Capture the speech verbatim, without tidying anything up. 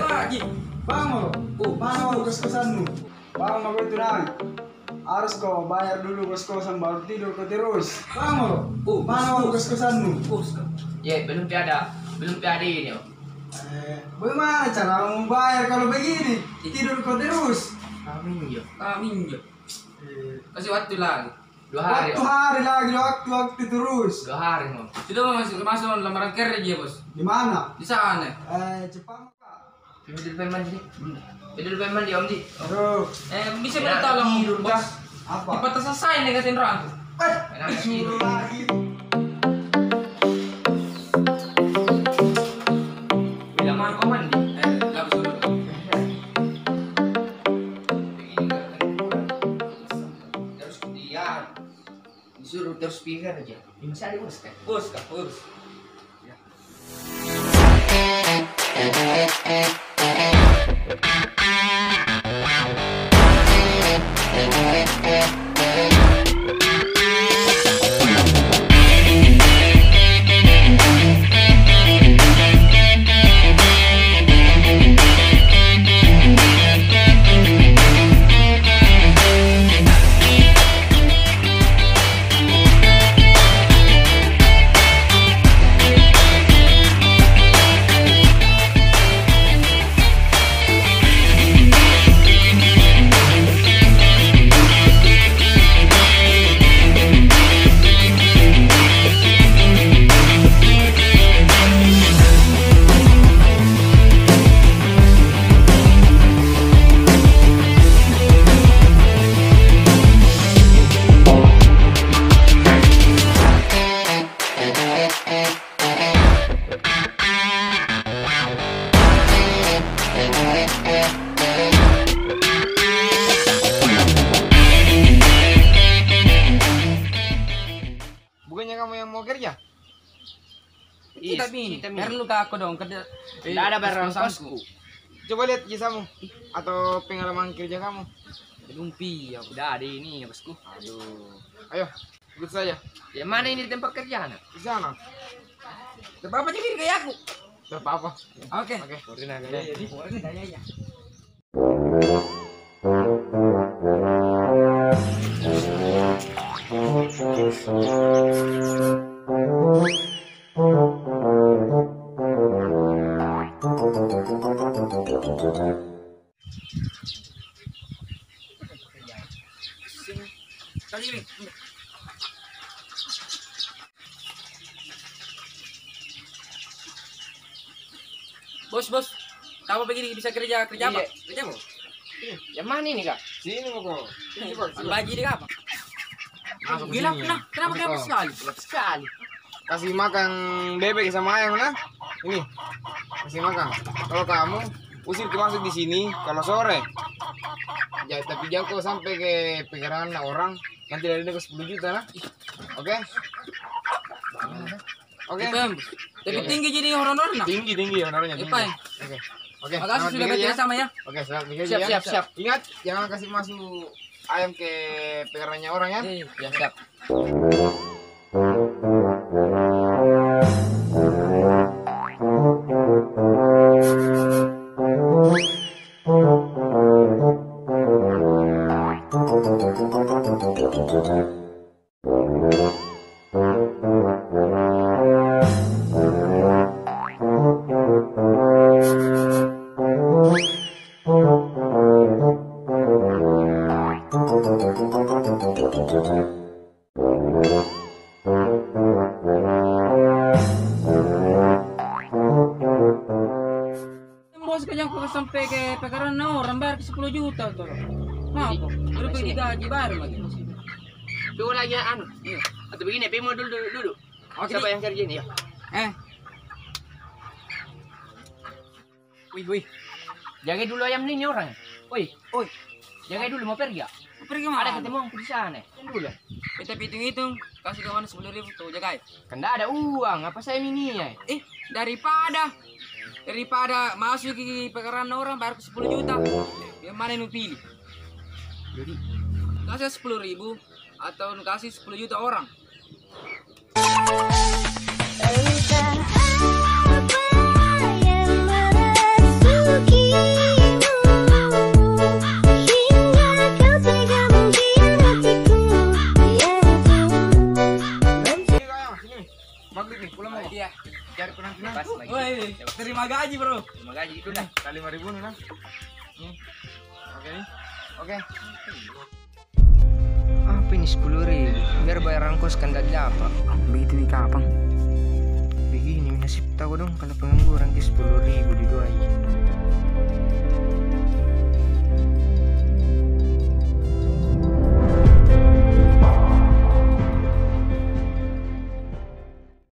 Pagi. Bangun. Oh, mana uang kos-kosanmu? Bangun, aku itu, Nang. Harus kau bayar dulu kos-kosan, baru tidur kau terus. Bangun. Oh, mana uang kos-kosanmu? Kos-kosan. Ya, belum pi ada. Belum pi ada ini, oh. Eh, bagaimana cara mau bayar kalau begini? Tidur kau terus. Kami jo. Kami jo. Eh. Kasih waktu lagi. Dua hari, waktu, oh. Hari lagi, waktu, waktu terus. Dua hari, oh. Sudah masuk, masuk lamaran kerja, Bos. Di mana? Di sana. Eh, cepat, Pak. Pergi dulu, pergi mandi. Pergi dulu, pergi mandi, Om Di. Aduh. Eh, bisa minta tolong, Bos? Apa? Cepat selesai nih, katain orang. Eh, enak suruh lagi. Bilang mana kau mandi? Eh, lah, betul. Begini, kan? Terus kemudian disuruh terus pikir aja. Ini saya urus, kan? Urus, kan? Urus. Ya. Bukannya kamu yang mau kerja? Kita mi. Kita mi. Perlu ka aku dong kerja. Tidak ada barang kosku. Coba lihat ijazahmu atau pengalaman kerja kamu. Belum pi, aku dah ada ini, bosku. Aduh. Ayo, ikut saja. Yang mana ini tempat kerja, nak? Di sana. Tidak apa-apa, jadi kayak aku. Tidak apa-apa. Oke. Oke. Iya, iya, iya. Bos, bos, kamu begini bisa kerja, kerja apa? Iya. Kerja apa? Iya. Yang mana ini, Kak? Sini, Kak. Sini, Kak. Baju di apa? Masuk ke sini. Gelap, nah. Kenapa gelap sekali? Gelap sekali. Kasih makan bebek sama ayam, nah. Ini. Kasih makan. Kalau kamu, usir ke masuk di sini, kalau sore. Ja-, tapi jangan kau sampai ke pekarangan orang, nanti dari dia ke sepuluh juta, nah. Oke? Oke. Tapi tinggi jadi honornya, nah. Tinggi, tinggi honornya, tinggi. Oke. Oke. Makasih sudah kerja sama, ya. Oke, selamat bekerja, ya. Siap, siap, siap. Ingat, jangan kasih masuk ayam ke pekarangannya orang, ya. Iya, siap. Bos, kejang ko sampai ke pekarangan orang bayar ke sepuluh juta tu. Kenapa? Udah pergi gaji baru lagi. Coba lagi, anu. Iya. Atau begini, pi mau dulu, dulu, dulu. Oke. Siapa yang kerja ini, ya? Eh. Wih, wih. Jaga dulu ayam ini orang. Wih. Oi. Jaga dulu, mau pergi, ya? Mau pergi mana? Ada ketemu aku di sana. Tunggu dulu. Eh, tapi hitung-hitung, kasih kawan sepuluh ribu tuh, jaga. Kan ndak ada uang, apa saya ini, ya? Eh, daripada, daripada masuk ke pekarangan orang bayar sepuluh juta. Yang mana yang mau pilih? Jadi, kasih sepuluh ribu atau kasih sepuluh juta orang? Entah apa yang merasuki Itu dah, kali lima ribu ni, nah. Ni. Oke, ni. Oke. Apa ini sepuluh ribu? Biar bayar ongkos kan dah dapat. Begitu di kapang. Begini nasib tau dong, kalau pengangguran ke sepuluh ribu diduai.